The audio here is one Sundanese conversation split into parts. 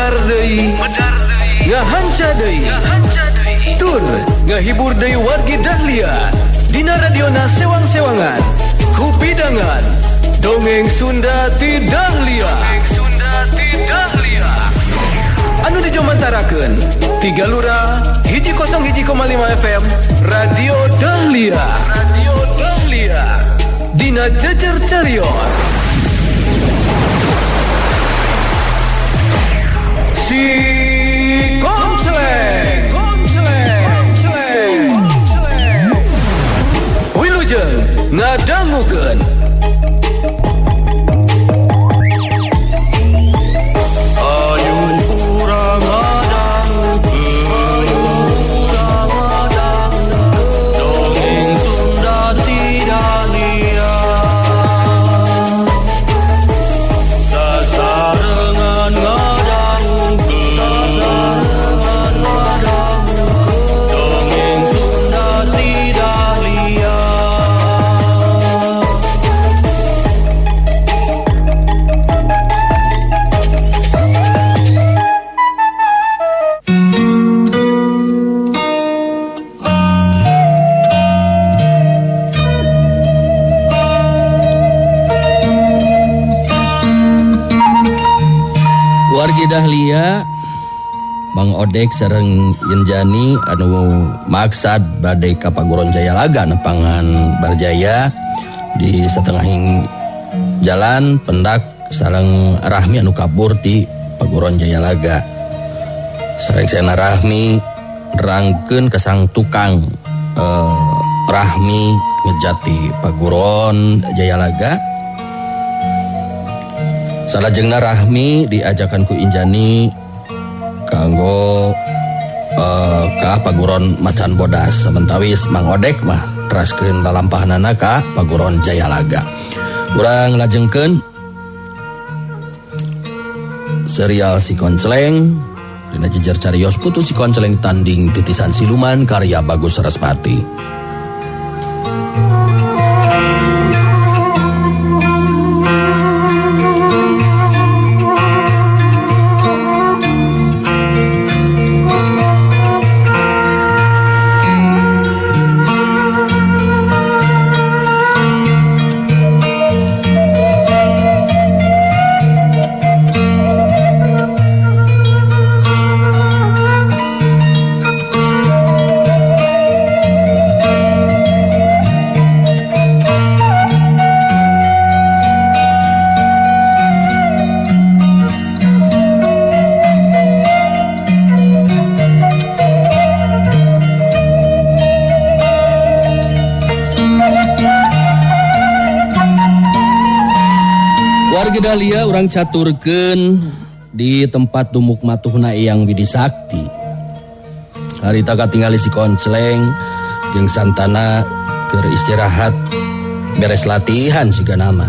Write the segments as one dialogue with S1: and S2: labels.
S1: Medar deui, ngahanca deui, tur ngahibur deui wargi Dahlia dina radiona sewang-sewangan kupidangan dongeng Sunda ti Dahlia. Sunda ti Dahlia anu dijomantarakeun tiga lurah 101,5 FM Radio Dahlia. Radio Dahlia dina Jejer Carios Si Konceleng. Konceleng. Wilujeng ngadangukeun.
S2: Ayo urang ngadangukeun, dongeng Sunda ti Dahlia. Sasarengan ngadangukeun, dongeng Sunda ti Dahlia.
S3: Wargi Dahlia, Mang Odek sareng Injani anu maksad bade ka Paguron Jayalaga nepangan Barjaya di setengahing jalan pendak sareng Rahmi anu kabur di Paguron Jayalaga. Sareng sena Rahmi rangkeun ke sang tukang Rahmi ngejati Paguron Jayalaga. Salajengna Rahmi diajakan ku Injani kanggo ka Paguron Macan Bodas. Samentawis Mang Odek mah teraskeun lalampahanana ka Paguron Jayalaga. Urang lajengkeun serial Si Konceleng dina Jejer Carios Putu Si Konceleng Tanding Titisan Siluman karya Bagus Sarasvati. Wargi Dahlia urang caturkeun di tempat dumuk matuhna Eyang Widi Sakti. Harita katingali si Konceleng jeung Santana keur istirahat beres latihan siga nama.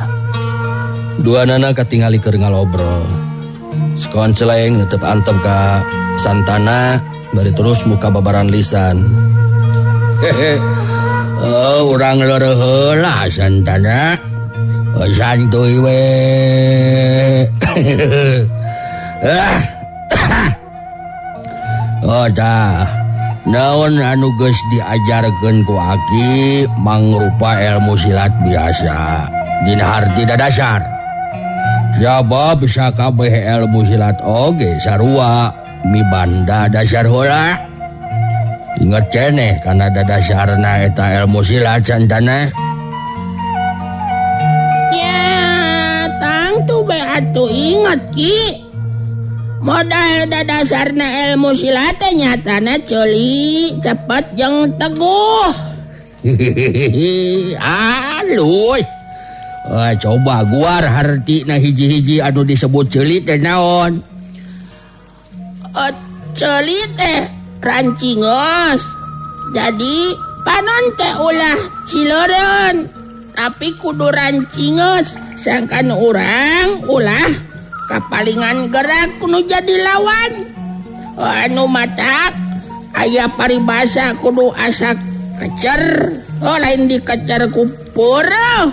S3: Duanana katingali keur ngalobrol. Si Konceleng netep antep ka Santana bari terus muka babaran lisan. Hehe. Oh, urang leureun heula Santana. Santuy we. Oh dah. Naon anu geus diajarkeun ku aki mangrupa ilmu silat biasa dina harti dadasar. Sabab sakabeh ilmu silat oge sarua mibanda dasar heula. Inget keneh kana dadasarna eta ilmu silat Santana.
S4: Atuh inget Ki, modal dadasarna ilmu silat teh nyatana ceuli, cepet jeung teguh.
S3: Alus. Coba guar hartina hiji-hiji anu disebut ceuli teh naon?
S4: Ceuli teh rancingos. Jadi panon teh ulah cileureun, tapi kudu rancingos. Sangkan urang ulah kapalingan gerak kudu jadi lawan. Anu matak aya paribasa kudu asak kecer. Oh, lain dikecer ku pureuh,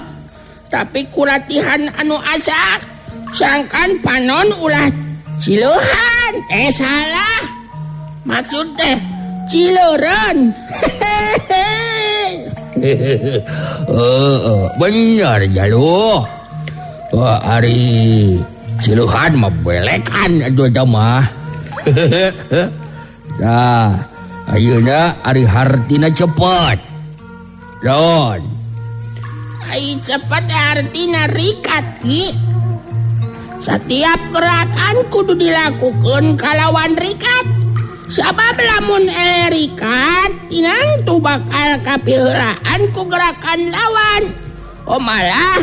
S4: tapi ku latihan anu asak. Sangkan panon ulah cileuhan. Salah maksud teh Cileureun.
S3: Bener Jalu. Wah, ari Cileuhan mah belekan atuh eta mah. Nah, ayeuna ari hartina cepet. Naon?
S4: Ai cepet artina rikat Ki. Setiap gerakan kudu dilakukan kalawan rikat. Sabab lamun rikat tinang tu bakal kapiheulaan ku gerakan lawan. Oh malah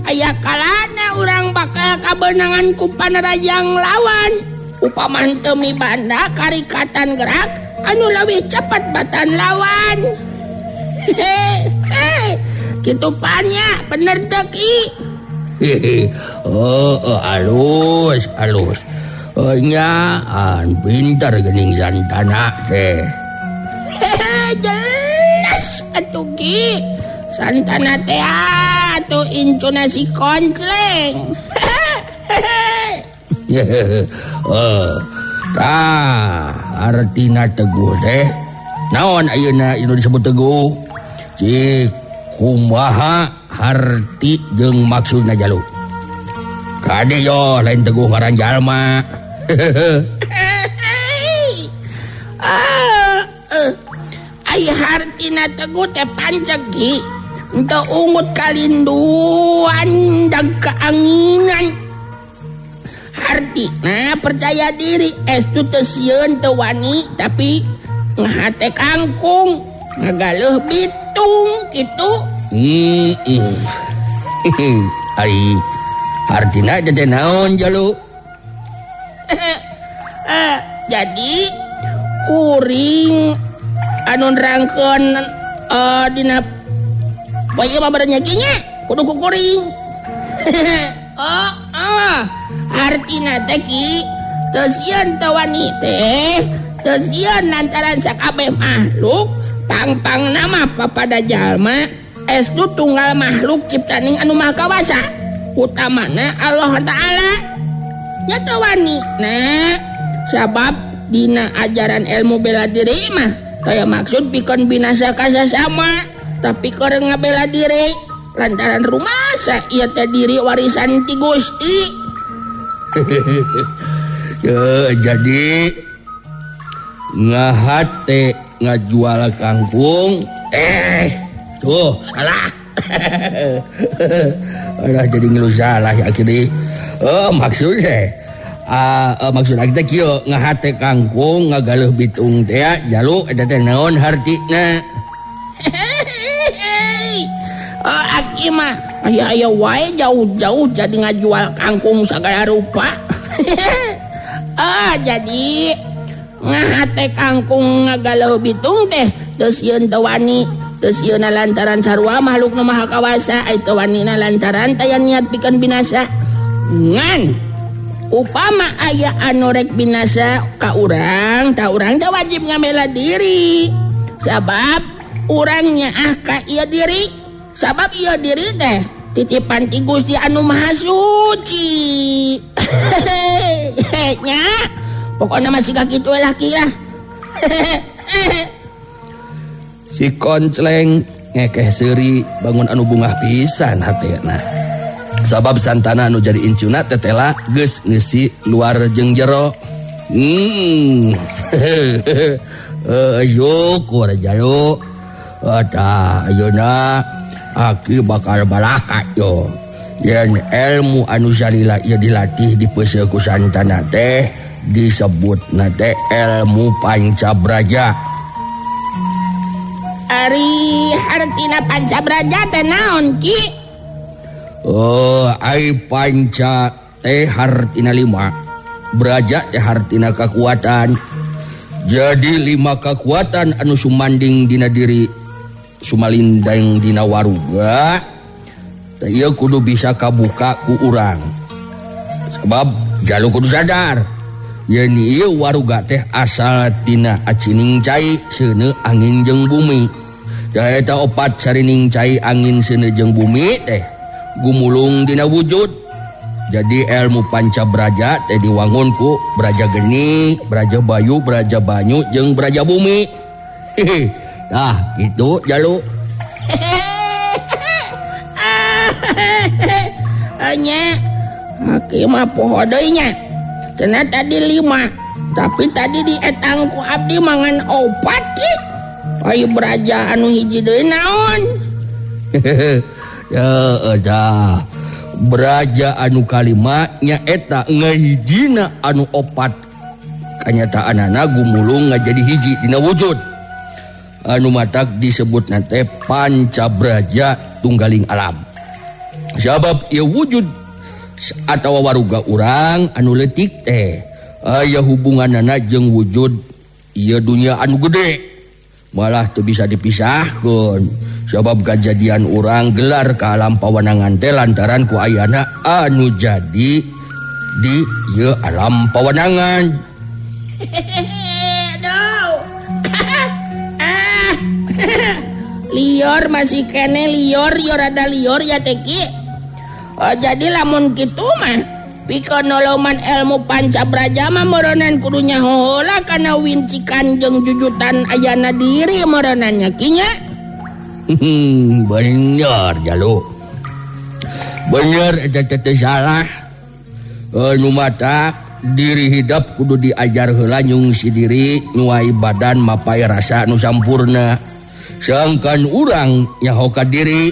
S4: aya kalana urang bakal kabeunangan ku panarajang lawan. Upama teu mibanda karikatan gerak anu leuwih cepet batan lawan. Hehehe, kitu panya bener teu Ki?
S3: Oh, alus alus. Nyaan pintar geuning Santana teh.
S4: Jelas atuh Ki. Santana teh atuh incuna si Koncleng.
S3: Tah, artina teguh teh. Naon ayeuna anu disebut teguh? Cik kumaha harti jeung maksudna Jalu? Kade yo lain teguh ngaran jalma.
S4: Ai hartina teguh teh panceg Ki. Henteu ungut kalinduan dag keanginan. Hartina percaya diri estu teu sieun teu wani tapi ngahate kangkung ngagaleuh bitung kitu.
S3: Ai hartina teh naon Jalu?
S4: Jadi kuring anu nerangkeun dina poe ieu mah beureun nya kudu ku kuring. Oh, hartina teh Ki teu sieun teu wani teh teu sieun lantaran sakabeh makhluk pang-pangna mah papada jalma estu tunggal makhluk ciptaning anu maha kawasa utamana Allah Ta'ala nya teu wani. Nah, sabab dina ajaran ilmu bela diri mah kaya maksud pikeun binasa ka sasama tapi keur ngabela diri lantaran rumasa ieu teh diri warisan ti Gusti.
S3: Ya, jadi ngahate ngajual kangkung tuh salah. Alah jadi ngeluh salah ya akhirnya. Maksudnya maksud kita kieu ngahate kangkung ngagaleuh bitung teh Jalu eta teh naon hartina?
S4: Aki mah aya-aya wae jauh-jauh jadi ngajual kangkung sagala rupa. Jadi ngahate kangkung ngagaleuh bitung teh teu sieun teu wani teu sieun lantaran sarua makhluk nu maha kawasa ai teu wanina lantaran taya niat pikeun binasa. Ngan upama aya anu rek binasa ka urang tah urang teh wajib ngamela diri sabab urang nyaah ka ieu diri. Sabab ieu diri teh titipan ti Gusti anu Maha Suci. Nya, pokona mah siga kitu we lah Ki lah.
S3: Si Koncleng ngekeh seuri bangun anu bungah pisan hatena. Sabab Santana anu jadi incuna tetela geus ngeusi luar jeung jero. Syukur Jalu. Tah ayeuna aki bakal balaka yo. Yen ilmu anu salila ieu dilatih dipeuseuh ku Santana teh disebutna teh ilmu Pancabraja.
S4: Ari hartina Pancabraja teh naon Ki?
S3: Oh, ai panca teh hartina 5, braja teh hartina kakuatan. Jadi 5 kakuatan anu sumanding dina diri sumalindeng dina waruga teh ieu kudu bisa kabuka ku urang. Sebab Jalu kudu sadar yen ieu waruga teh asal tina acining cai seuneu angin jeung bumi. Da eta opat sarining cai angin seuneu jeung bumi teh gumulung dina wujud. Jadi ilmu panca braja teh diwangun ku braja geni, braja bayu, braja banyu jeung braja bumi. Nah, gitu Jalu.
S4: Nya aki mah poho deui nya. Cenah tadi 5, tapi tadi dietang ku abdi mangan 4 ki. Ai braja anu hiji deui naon?
S3: Ya dah. Braja anu kalima nyaeta ngahijina anu 4 kanyataanana gumulung ngajadi hiji dina wujud anu matak disebut nate panca braja tunggaling alam sabab ieu wujud atawa waruga urang anu leutik teh aya hubunganana jeung wujud ieu dunya anu gede malah teu bisa dipisahkeun sabab kajadian urang gelar ka alam pawanangan teh lantaran ku ayana anu jadi di ieu alam pawanangan.
S4: Aduh. Lior masih kene lior, lior ada lior ya teh ki. Oh, jadi lamun kitu mah pikeun noloman ilmu panca braja mah meureunnan kudu nyaho heula kana wincikan jeung jujutan ayana diri meureunnan nya ki nya.
S3: Bener Jalu. Bener eta teh salah. Nu matak diri hidup kudu diajar heula nyungsi diri nyuai badan mapai rasa nu sampurna. Sangkan urang nyaho ka diri,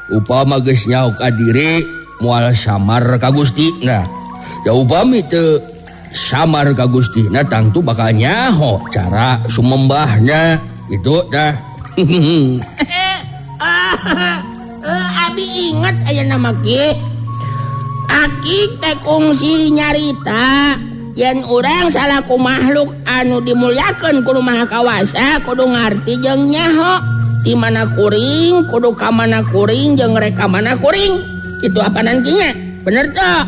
S3: upama geus nyaho ka diri moal samar ka Gustina. Da upami teu samar ka Gustina tangtu bakal nyaho cara sumembahna gitu tah.
S4: Abi inget aya nama ki. Aki teh kungsi nyarita yen urang salaku makhluk anu dimulyakeun ku Maha Kawasa kudu ngarti jeung nyaho di mana kuring kudu ka mana kuring jeung rek ka mana kuring. Kitu apanan ki nya? Bener teu?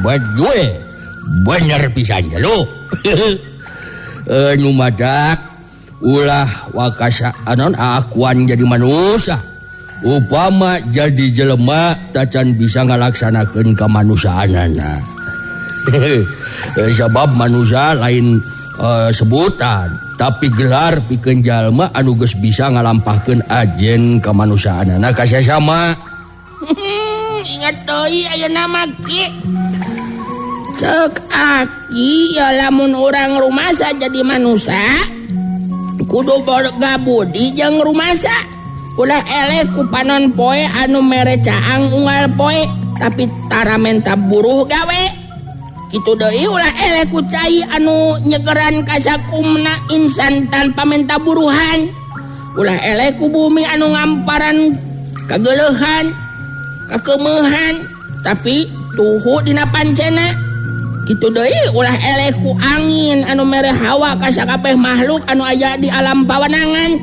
S3: Betul. Bener pisan lu. Nu madak ulah wakasa anon akuan jadi manusia upama jadi jelema tacan bisa ngalaksanakeun kemanusiaanana. Sebab manusia lain sebutan tapi gelar pikeun jalma anu geus bisa ngalampahkeun ajen kemanusiaanana ka sasama.
S4: Ingat deui ayeuna mah ki. Ceuk aki ya lamun urang rumasa jadi manusia kudu boga budi jeung rumasa. Ulah eleh ku panon poe anu mere caang unggal poe tapi tara menta buruh gawe. Kitu deui ulah eleh ku cai anu nyegeran kasakumna insan tanpa menta buruhan. Ulah eleh ku bumi anu ngamparan kageleuhan, kakemeuhan tapi tuhu dina pancena. Kitu deui ulah eleh ku angin anu mere hawa ka sakabeh makhluk anu aya di alam pawanangan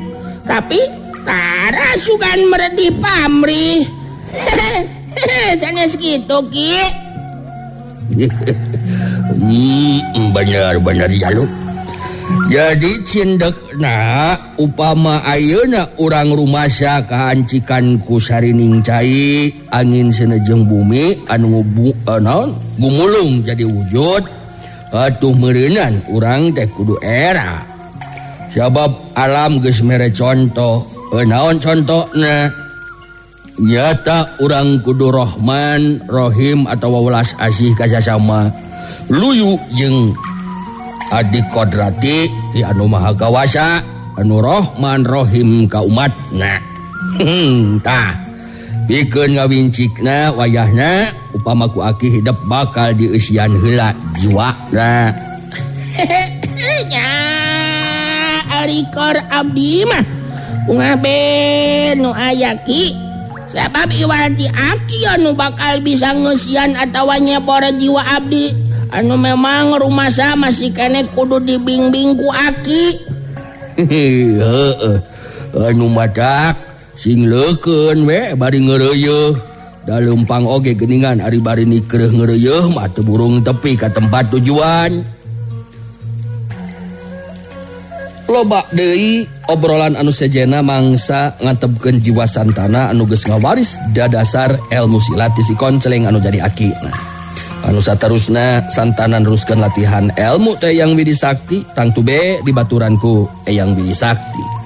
S4: tapi tara sugan meredih pamrih. Sanes kitu ki.
S3: Bener-bener Jalu. Jadi cindekna upama ayeuna urang rumasa kaancikan ku sarining cai angin senejeng bumi anu naon gumulung jadi wujud atuh meureunan urang teh kudu era. Sabab alam geus mere contoh. Naon contona? Nyata urang kudu Rahman, Rohim atawa welas asih ka sasama. Luyu jeung adik kodrati di anu Maha Kawasa, anu Rahman Rohim ka umatna. Tah, pikeun ngawincikna wayahna upama ku aki hidup bakal dieusian heula jiwana.
S4: Nya ari kor abdi mah ungah ben nu aya ki. Sabab iwal ti aki anu bakal bisa ngeusian atawa nyebor jiwa abdi anu memang rumasa masih kene kudu dibimbing ku aki.
S3: Heeh. Anu matak sing leukeun we bari ngeureuyeuh. Da leumpang oge geuningan ari bari nikreuh ngeureuyeuh mah teu burung tepi ka tempat tujuan. Loba deui obrolan anu sejena mangsa ngantepkeun jiwa Santana anu geus ngawaris dadasar ilmu silat ti si Konceleng anu jadi akina. Anu saterusna Santana neruskeun latihan ilmu teh Eyang Widi Sakti tangtu be dibaturan ku Eyang Widi Sakti.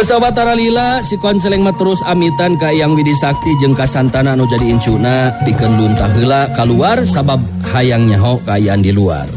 S3: Sawatara lila si Konceleng mah terus amitan ka Eyang Widi Sakti jeung ka Santana anu jadi incuna pikeun luntah heula kaluar sabab hayang nyaho kaayaan di luar.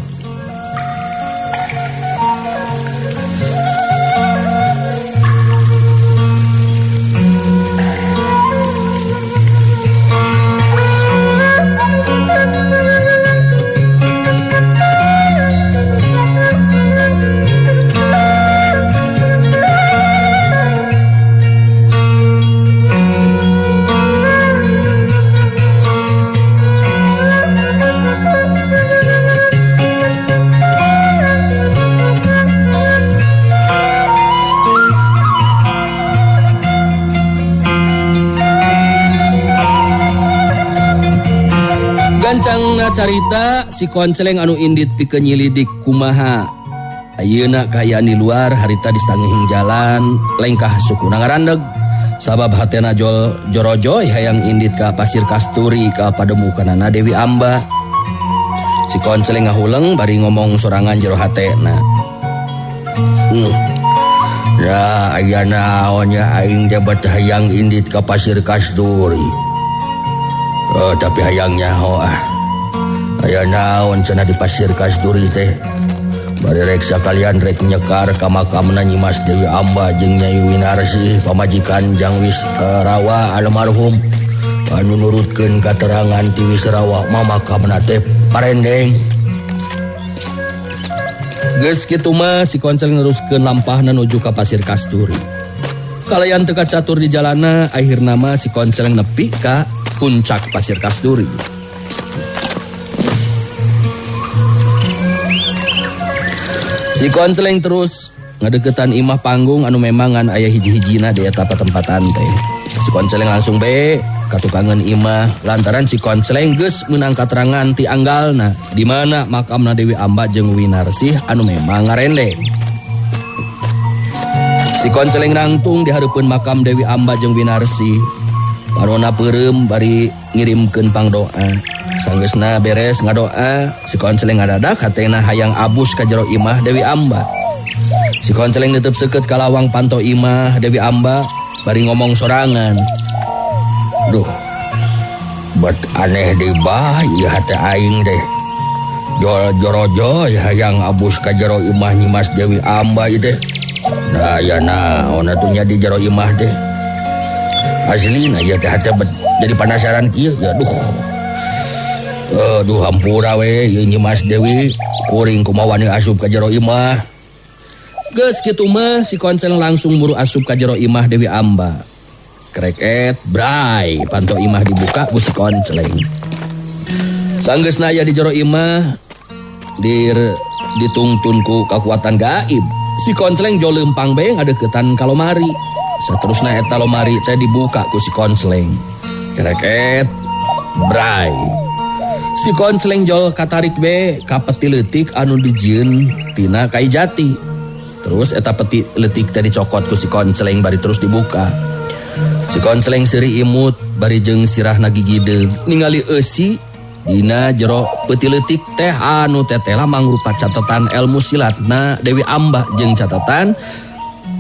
S3: Carita si Konceleng anu indit pikeun nyilidik kumaha ayeuna kaayaan di luar harita di satengahing jalan lengkah sukuna ngarandeg sabab hatena jol jorojoy hayang indit ka Pasir Kasturi ka pademukanana Dewi Amba. Si Konceleng ngahuleng bari ngomong sorangan jero hatena. Ya aya naon nya aing teh bet hayang indit ka Pasir Kasturi. Tapi hayang nyaho ah. Aya naon cenah di Pasir Kasturi teh. Bari rek sakalian rek nyekar ka makamna Nyi Mas Dewi Amba jeung Nyai Winarsih pamajikan Jang Wis Rawa almarhum. Anu nurutkeun katerangan ti Wis Rawa mah makamna teh parendeng. Geus kitu mah si Konceleng neruskeun lampahna nuju ka Pasir Kasturi. Kalayan teu kacatur di jalana akhirna mah si Konceleng nepi ka puncak Pasir Kasturi. Si Konceleng terus ngadeukeutan imah panggung anu memangan aya hiji-hijina di eta patempatan teh. Si Konceleng langsung be katukangan imah lantaran si Konceleng geus meunang katerangan ti anggalna di mana makamna Dewi Amba jeung Winarsih anu memang ngarendeng. Si Konceleng nangtung di hareupeun makam Dewi Amba jeung Winarsih. Parona peureum bari ngirimkeun pangdoa. Sanggeusna beres ngadoa, si Konceleng ngadadak hatena hayang abus ka jero imah Dewi Amba. Si Konceleng netep seukeut ka lawang panto imah Dewi Amba bari ngomong sorangan. Duh, bet aneh deui bah ieu hate aing teh. Jol jorojoy hayang abus ka jero imah Nyi Mas Dewi Amba ieu teh. Nah aya naon atuh nya di jero imah teh. Aslina ieu teh hate jadi penasaran kieu ya duh. Aduh hampura we ieu Nyi Mas Dewi kuring kumaha wani asup ka jero imah. Geus kitu mah si Konceleng langsung muru asup ka jero imah Dewi Amba. Kreket bray panto imah dibuka ku si Konceleng. Sanggeusna aya di jero imah ditungtun ku kakuatan gaib. Si Konceleng jol leumpang bae ngadeuketan ka lomari. Saterusna eta lomari teh dibuka ku si Konceleng. Kreket bray. Si Konceleng jol katarik be ka peti leutik anu dijieun tina kai jati. Terus eta peti leutik teh dicokot ku si Konceleng bari terus dibuka. Si Konceleng seuri imut bari jeung sirahna gigideug ningali eusi dina jero peti leutik teh anu tetela mangrupa catatan ilmu silatna Dewi Amba jeung catatan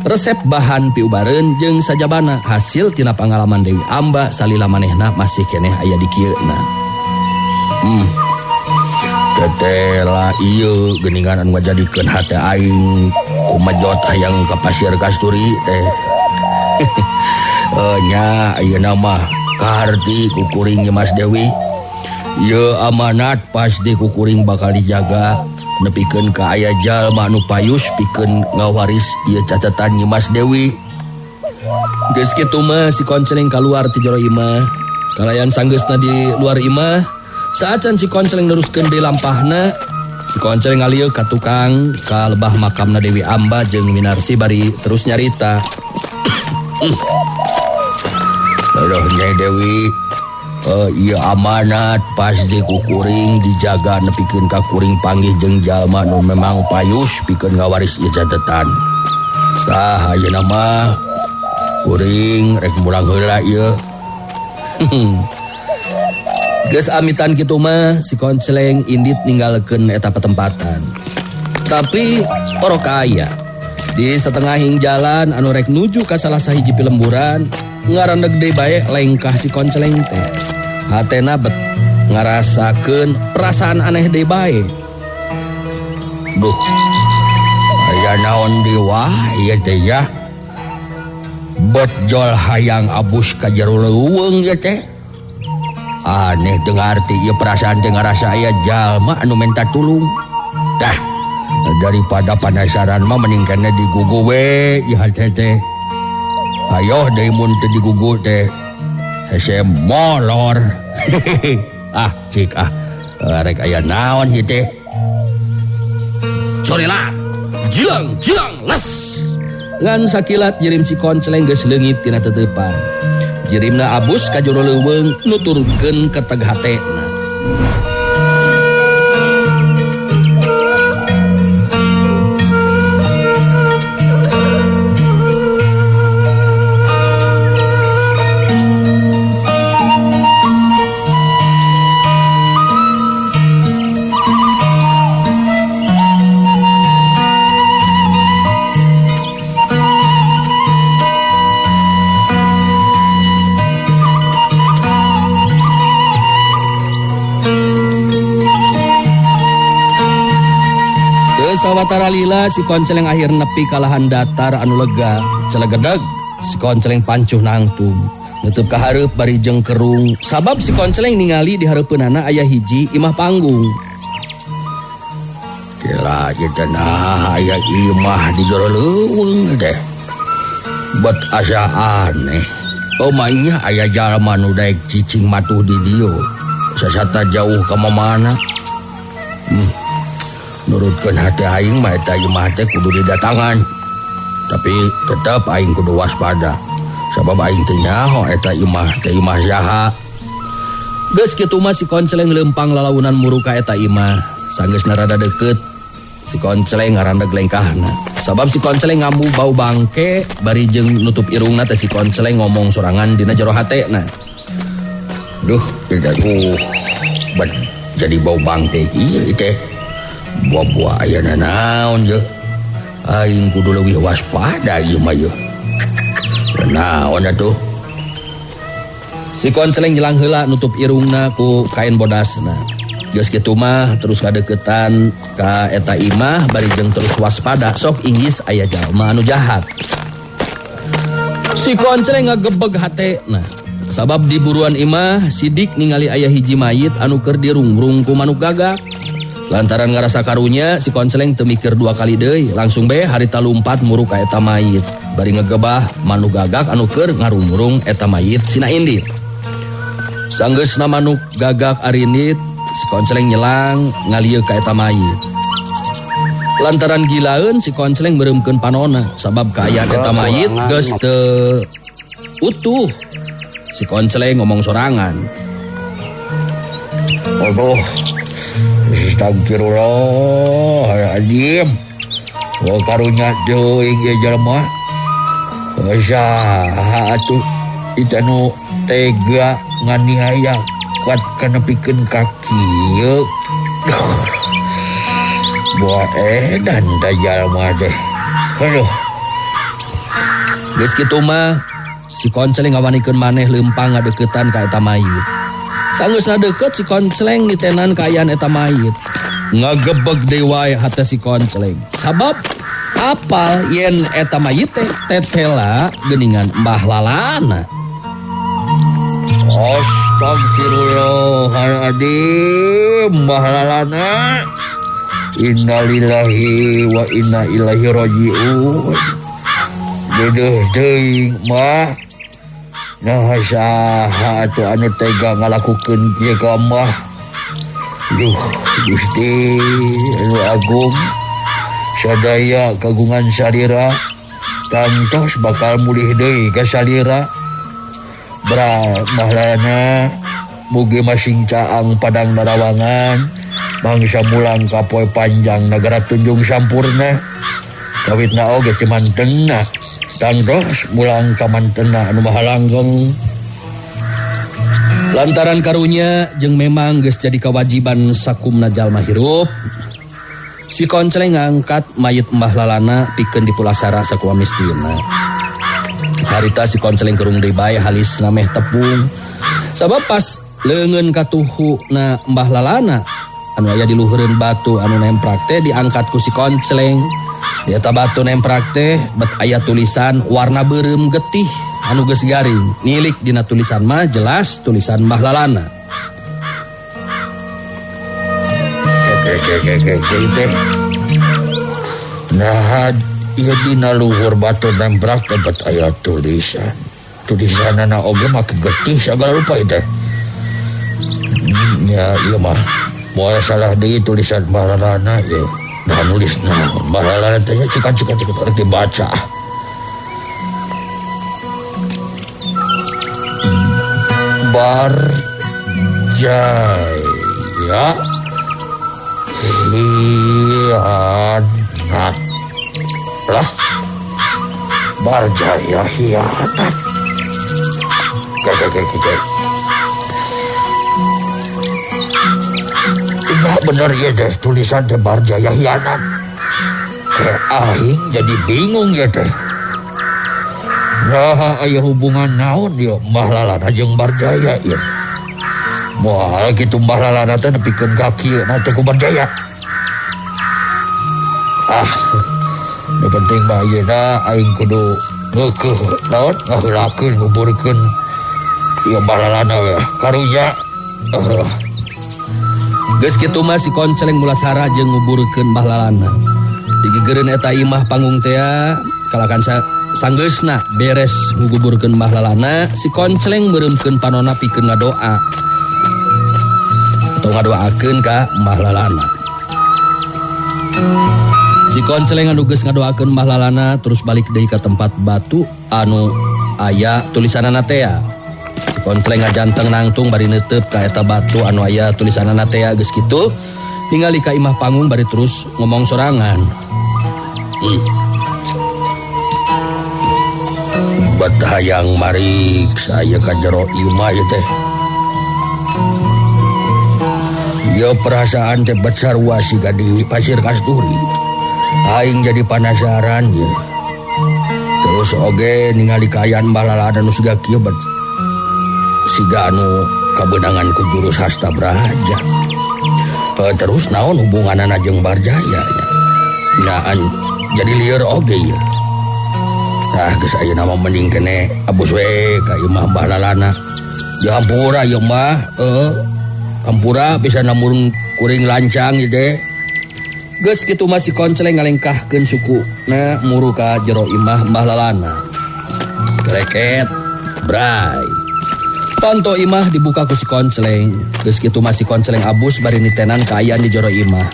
S3: resep bahan piubareun jeung sajabana hasil tina pangalaman Dewi Amba salila manehna masih keneh aya di kieuna. Tetela ieu geuningan anu ngajadikeun hate aing kumajot hayang ka Pasir Kasturi teh. Nya ayeuna mah kaharti ku kuring Nyi Mas Dewi. Ieu amanat pasti ku kuring bakal dijaga nepikeun ka aya jalma anu payus pikeun ngawaris ieu catatan Nyi Mas Dewi. Geus kitu mah si Konceleng kaluar ti jero imah. Kalayan sanggeusna di luar imah, saacan si Konceleng neruskeun deui lampahna, si Konceleng ngalieu ka tukang ka lebah makamna Dewi Amba jeung Minarsi bari terus nyarita. Aduh Nyai Dewi, ieu amanat pasti ku kuring dijaga nepikeun ka kuring panggih jeung jalma nu memang payus pikeun ngawaris ieu catetan. Tah ayeuna mah kuring rek mulang heula ieu. Geus amitan kitu mah si Konceleng indit ninggalkeun eta patempatan. Tapi orok aya di setengahing jalan anu rek nuju ka salah sahiji pilemburan, ngarandeg deui bae lengkah si Konceleng teh. Hatena bet ngarasakeun perasaan aneh deui bae. Duh, aya naon deui wae ieu teh ya. Bet jol hayang abus ka jero leuweung ieu teh. Aneh teu ngarti ieu perasaan teh ngarasa aya jalma anu menta tulung. Tah, daripada panasaran mah mending kene digugu we ieu hate teh. Ayo deui mun teu digugu teh hese molor. Ah, cik ah. Rek aya naon ieu teh? Corelat, jilang jilang les. Ngan sakilat jirim si Konceleng geus leungit tina teteupan. Jirimna abus ka jero leuweung nuturkeun keteg hatena. Sawatara lila si Konceleng akhir nepi kalahan datar anu lega celegedeg si Konceleng pancuh nangtung nutup ka hareup bari jeung kerung sabab si Konceleng ningali di hareupeunana aya hiji imah panggung. Kira ieu nah aya imah di jero leuweung teh. Bet asa aneh. Oh mah aya jalma nu daek cicing matuh di dieu. Sasata jauh ka mamana. Nurutkeun hati aing mah eta imah teh kudu didatangan. Tapi tetep aing kudu waspada. Sabab aing teu nyaho eta imah teh imah saha. Geus kitu mah si Konceleng leumpang lalaunan muru ka eta imah. Sanggeusna rada deukeut, si Konceleng ngarandeg lengkahna. Sabab si Konceleng ngambu bau bangke bari jeung nutup irungna teh si Konceleng ngomong sorangan dina jero hatena. Duh, bet jadi bau bangke ieu teh. Buah-buah aya naon ye. Aing kudu leuwih waspada ieu mah ye. Naon atuh? Si Konceleng nyelang heula nutup irungna ku kain bodasna. Geus kitu mah terus kadeukeutan ka eta imah bari jeung terus waspada sok inggis aya jalma anu jahat. Si Konceleng ngagebeg hatena. Sabab di buruan imah Sidik ningali aya hiji mayit anu keur dirungrung ku manuk gagak. Lantaran ngarasa karunya si Konceleng teu mikir dua kali deui, langsung bae harita lumpat muru ka eta mayit. Bari ngegebah manuk gagak anu keur ngarungrung eta mayit sina indit. Sanggeusna manuk gagak arindit, si Konceleng nyelang ngalieu ka eta mayit. Lantaran gilaeun si Konceleng meureumkeun panona sabab kaayaan eta mayit geus teu utuh. Si Konceleng ngomong sorangan. Aduh, astagfirullahaladzim. Oh karunya teuing ieu jelema. Saha atuh itu anu tega nganiaya kuat kana pikeun ka kieu. Buah edan da jalma teh. Aduh. Geus kitu mah si Konceleng ngawanikeun maneh leumpang ngadeuketan ka eta mayit. Sanggeusna deukeut si Konceleng nitenan kaayaan eta mayit. Ngagebeg deui wae hate si Konceleng. Sabab apal yen eta mayit teh tetela geuningan Mbah Lalana. Astagfirullahaladzim, Mbah Lalana. Innalillahi wa inna ilaihi rajiun.
S5: Deudeuh teuing mah. Nah saha atuh anu tega ngalakukeun kieu ka mah. Duh Gusti anu agung sadaya kagungan salira tangtos bakal mulih deui ka salira. Bra mahlana mugi masing caang padang narawangan mangsa mulang ka poe panjang nagara Tunjung Sampurna kawitna oge ti mantena tangtos mulang ka mantena anu maha langgeng.
S3: Lantaran karunya jeung memang geus jadi kewajiban sakumna jalma hirup, si Koncleng ngangkat mayit Mbah Lalana pikeun dipulasara sakuamistina. Harita si Koncleng kerung deui bae halis nameh tepung. Sabab pas leungeun katuhu na Mbah Lalana anu aya di luhureun batu anu nemprak teh diangkat ku si Koncleng. Di eta batu nemprak teh bet aya tulisan warna beureum getih anu geus garing. Nilik dina tulisan mah jelas tulisan Mbah Lalana.
S5: Nah, ieu dina luhur batu nemprak teh bet aya tulisan. Tulisanana oge make getih sagala rupa ieu teh. Ya, ieu mah moal salah deui tulisan Mbah Lalana ieu. Nah, nulis naon Mbah Lalana teh cikan-cikan rek dibaca. Barjaya hianat. Lah, Barjaya hianat. Gak. Iya bener ya deh tulisan teh Barjaya hianat. Kayak aing jadi bingung ya deh. Nah, aya hubungan naon ya Mbah Lalana jeung Barjaya ya. Moal kitu Mbah Lalana teh nepikeun ka kieu na teh ku Barjaya. Ah, nu penting mah ayeuna aing kudu ngeukeuh naon ngaheulakeun nguburkeun ieu Mbah Lalana we. Karunya.
S3: Geus kitu mah si Koncleng mulasara jeung nguburkeun Mbah Lalana. Digigereun eta imah panggung teh kalakan sanggeusna beres nguburkeun Mbah Lalana, si Koncleng meureumkeun panona pikeun ngadoa. Atau ngadoakeun ka Mbah Lalana. Si Koncleng anu geus ngadoakeun Mbah Lalana terus balik deui ka tempat batu anu aya tulisanana teh. Si Koncleng ngajanteng nangtung bari neuteup ka eta batu anu aya tulisanana teh geus kitu ningali ka imah panggung bari terus ngomong sorangan. Bet hayang marik saya ka jero imah ieu teh. Ieu perasaan teh bet sarua siga di Pasir Kasturi. Aing jadi panasaran ye. Terus oge ningali kaayaan Mbah Lalana nu siga kieu bet siga anu kabeunangan ku jurus Hasta Braja. Terus naon hubunganana jeung Barjaya nya? Nyaan jadi lieur oge ye. Nah, geus ayeuna mah mending kene abus we ka imah Mbah Lalana. Dihampura ieu mah, hampura bisa namurung kuring lancang ieu teh. Geus kitu mah si Koncleng ngalengkahkeun suku na muru ka jero imah Mbah Lalana. Kreket, bray. Panto imah dibuka ku si Koncleng. Geus kitu mah si Koncleng abus bari nitenan kaayaan di jero imah.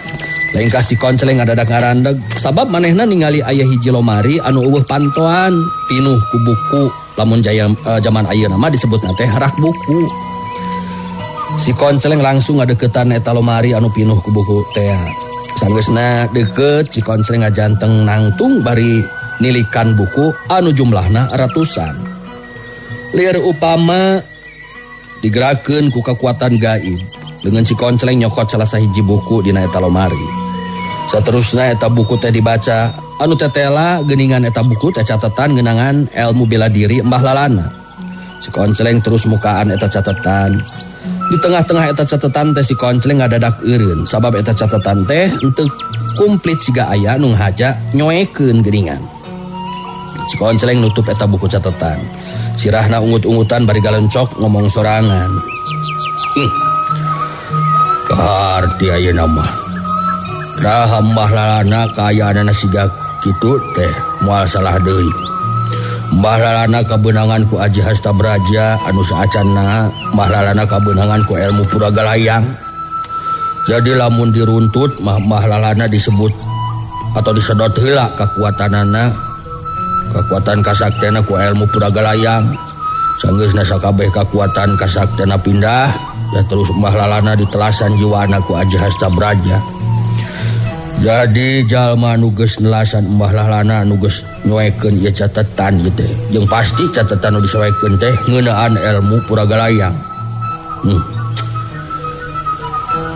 S3: Lengkah si Koncleng ngadadak ngarandeg sabab manehna ningali aya hiji lomari anu eueuh pantoan pinuh ku buku lamun jaya, jaman ayeuna mah disebutna teh rak buku. Si Koncleng langsung ngadeukeutan eta lomari anu pinuh ku buku teh. Sanggeusna deukeut si Koncleng ngajanteng nangtung bari nilikan buku anu jumlahna ratusan. Lieur upama digerakeun ku kekuatan gaib. Dengan si Koncleng nyokot salah sahiji buku dina eta lomari. Saterusna eta buku teh dibaca, anu tetela geuningan eta buku teh catatan ngeunangan ilmu bela diri Mbah Lalana. Si Koncleng terus mukaan eta catatan. Di tengah-tengah eta catatan teh si Koncleng ngadadak eureun sabab eta catatan teh henteu kumplit siga aya nu ngahaja nyoekeun geuningan. Si Koncleng nutup eta buku catatan. Sirahna ungut-ungutan bari galencok ngomong sorangan. Kaharti ayeuna mah. Raha Mbah Lalana kaayaanana siga kitu teh moal salah deui. Mbah Lalana kabeunangan ku Aji Hasta Braja anu saacanna Mbah Lalana kabeunangan ku ilmu Puragalayang. Jadi lamun diruntut Mbah Lalana disebut atau disedot heula kakuatanana, kakuatan kasaktena ku ilmu Puragalayang. Sanggeusna sakabeh kakuatan kasaktena pindah ya terus Mbah Lalana ditelasan jiwana ku Aji Hasta Braja. Jadi jalma nu geus nelasan Mbah Lalana nu geus nyoekeun ieu catetan ieu teh. Jeung pasti catetan nu disoekeun teh ngeunaan ilmu Puragalayang.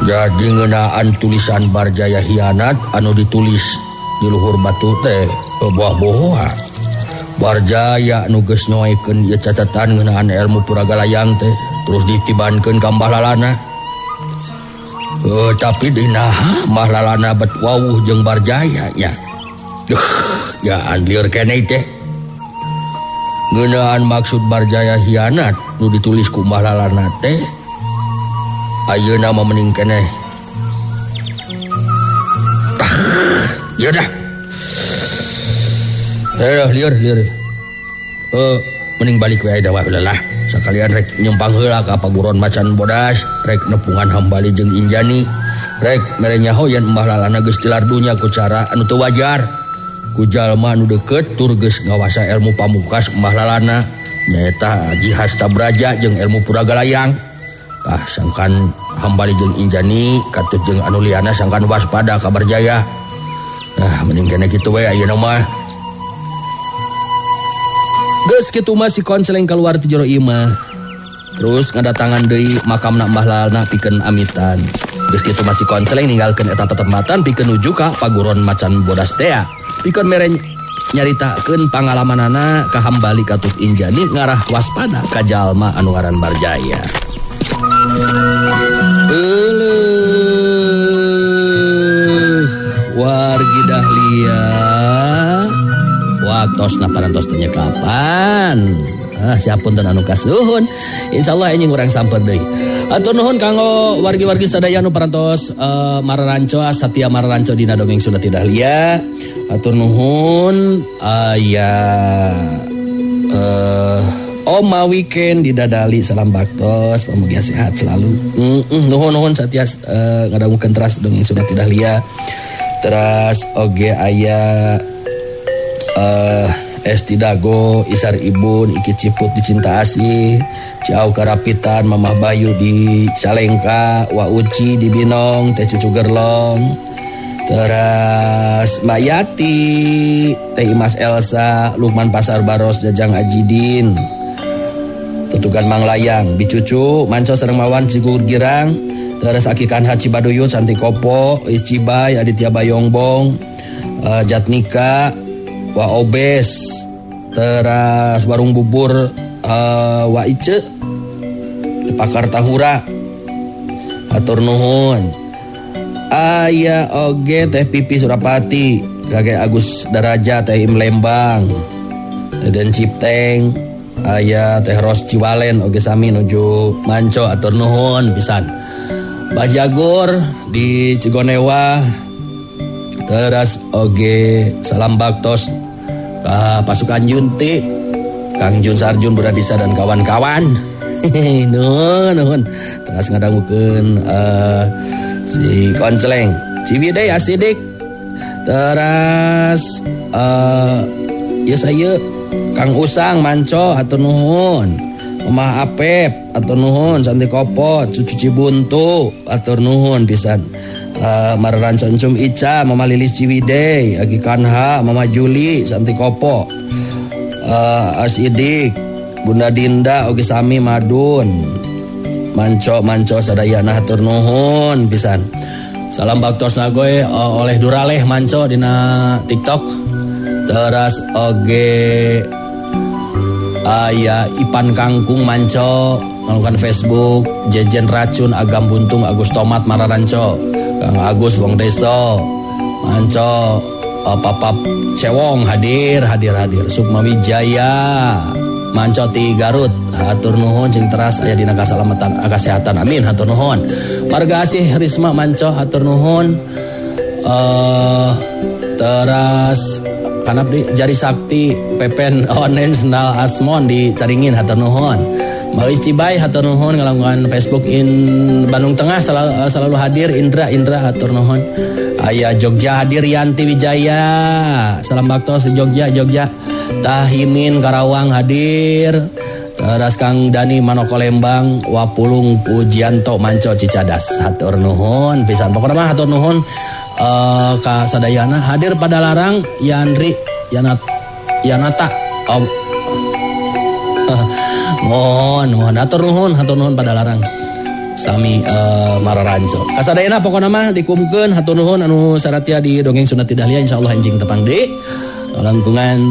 S3: Jadi ngeunaan tulisan Barjaya hianat anu ditulis di luhur batu teh buah bohoa. Barjaya nu geus nyoekeun ieu catetan ngeunaan ilmu Puragalayang teh terus ditibankeun ka Mbah Lalana. Tapi dinaha Mbah Lalana bet wawuh jeung Barjaya nya. Duh, ya anjir keneh teh. Ngeunaan maksud Barjaya hianat nu ditulis ku Mbah Lalana teh ayeuna mah mending keneh. Ah, ieu dah. Lieur lieur. Mending balik we da lah. Sakalian rek nyempang heula ka paguron macan bodas, rek nepungan Hambali jeung Injani, rek mere nyaho yen Mbah Lalana geus tilar dunya ku cara anu teu wajar. Ku jalma anu deukeut tur geus ngawasa ilmu pamungkas Mbah Lalana nyaeta Aji Hasta Braja jeung ilmu Puragalayang. Tah sangkan Hambali jeung Injani katut jeung anu liana sangkan waspada ka Barjaya. Tah mending kene kitu we ayeuna mah. Geus kitu mah si Konceleng keluar ti jero imah. Terus ngadatangan deui makamna Mbah Lalana pikeun amitan. Geus kitu mah si Konceleng ninggalkeun eta patempatan pikeun nuju ka paguron macan bodas tea. Pikeun mere nyaritakeun pangalamanana ka Hambali katut Injani ngarah waspada ka jalma anu ngaran Barjaya. Euleuh wargi Dahlia. Waktosna parantos teh kapan? Ah, siapunten anu kasuhun. Insyaallah enjing urang samper deui. Atur nuhun kanggo wargi-wargi sadaya anu parantos mararanco satia mararanco dina dongeng Sunda ti Dahlia. Atur nuhun aya Oma Weekend di Dadali salam baktos pamugia sehat selalu. Nuhun nuhun satia ngadangukeun teras dongeng Sunda ti Dahlia. Teras oge aya Esti Dago, Isar Ibun, Iki Ciput di Cinta Asih, Ciau Karapitan, Mamah Bayu di Calengka, Wa Uci di Binong, Teh Cucu Gerlong, teras Mbak Yati, Teh Imas Elsa, Lukman Pasar Baros, Jajang Ajidin, Tutugan Manglayang, Bicucu, Manco sareng Mawan Cigur Girang, teras Aki Kanha Cibaduyut, Santi Kopo, Icibay, Aditya Bayongbong, Jatnika, Wa Obes, teras warung bubur Wa Ice, Pakar Tahura, atur nuhun. Aya oge Teh Pipi Surapati, Kakek Agus Daraja, Teh Im Lembang, Den Cipteng, aya Teh Ros Ciwalen oge sami nuju manco atur nuhun pisan. Bajagur di Cigonewa, teras oge salam baktos ka pasukan Junti, Kang Jun Sarjun Buradisa dan kawan-kawan. Nuhun nuhun. Teras ngadangukeun si Konceleng, Ciwidey Asidik, teras ya saya Kang Usang Manco hatur nuhun. Omah Apep atur nuhun, Santi Kopot, Cucu Cibuntu atur nuhun pisan. Mararan Concum Ica, Mama Lilis Ciwidey, Agi Kanha, Mama Juli, Santi Kopo, Asidik, Bunda Dinda, Ogi Sami Madun, Manco Manco sadayana hatur nuhun pisan. Salam baktos nagoy oleh Duraleh Manco dina TikTok. Teras oge aya Ipan Kangkung Manco melakukan Facebook, Jejen Racun Agam Buntung Agus Tomat Mararanco, Kang Agus Wong Deso Manco, Papap Cewong hadir hadir hadir, Sukma Wijaya Manco ti Garut hatur nuhun sing teras aya dina kasalamatan kesehatan amin hatur nuhun. Marga Asih Risma Manco hatur nuhun. Teras Kanap di Jari Sakti Pepen Onen Sendal Asmon di Caringin hatur nuhun. Maus Cibay hatur nuhun ngalangkungan Facebook in Bandung Tengah selalu hadir. Indra Indra hatur nuhun. Aya Jogja hadir Yanti Wijaya. Salam baktos Jogja Jogja. Tahimin Karawang hadir. Teras Kang Dani Manoko Lembang Wapulung Pujianto Manco Cicadas hatur nuhun pisan. Pokokna mah hatur nuhun ka sadayana hadir pada larang Yandri Yanat Yanata. Oh. Mohon mohon hatur nuhun pada larang sami mararanco. Kasadayana pokokna mah dikumkeun hatur nuhun anu saratia di dongeng Sunda Ti Dahlia insyaallah enjing tepang deui langkungan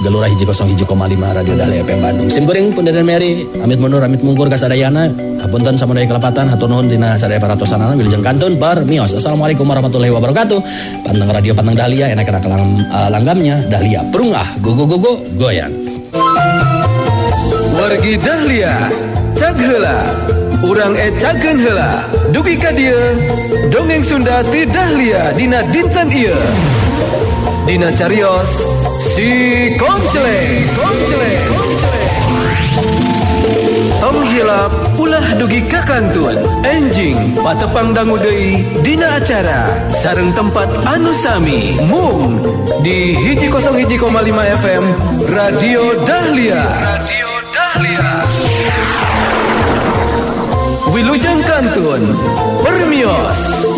S3: Gelora 101,5 Radio Dahlia FM Bandung. Sim kuring pun Deden Mary, amit mundur, amit mungkur kasadayana. Hapunten samudaya kelepatan, hatur nuhun dina sadaya paratosanana wilujeng kantun permios. Assalamualaikum warahmatullahi wabarakatuh. Panteng radio panteng Dahlia, enak-enak langgamnya Dahlia. Perungah, go go go go goyang.
S1: Wargi Dahlia, cag heula. Urang ecakeun heula. Dugi ka dieu, dongeng Sunda ti Dahlia dina dinten ieu. Dina carios si Koncle, Koncle, Koncle. Tong hilap ulah dugi ka kantun. Enjing patepang dangu deui dina acara sareng tempat anu sami mung di 101,5 FM Radio Dahlia. Radio Dahlia. Wilujeng kantun permios.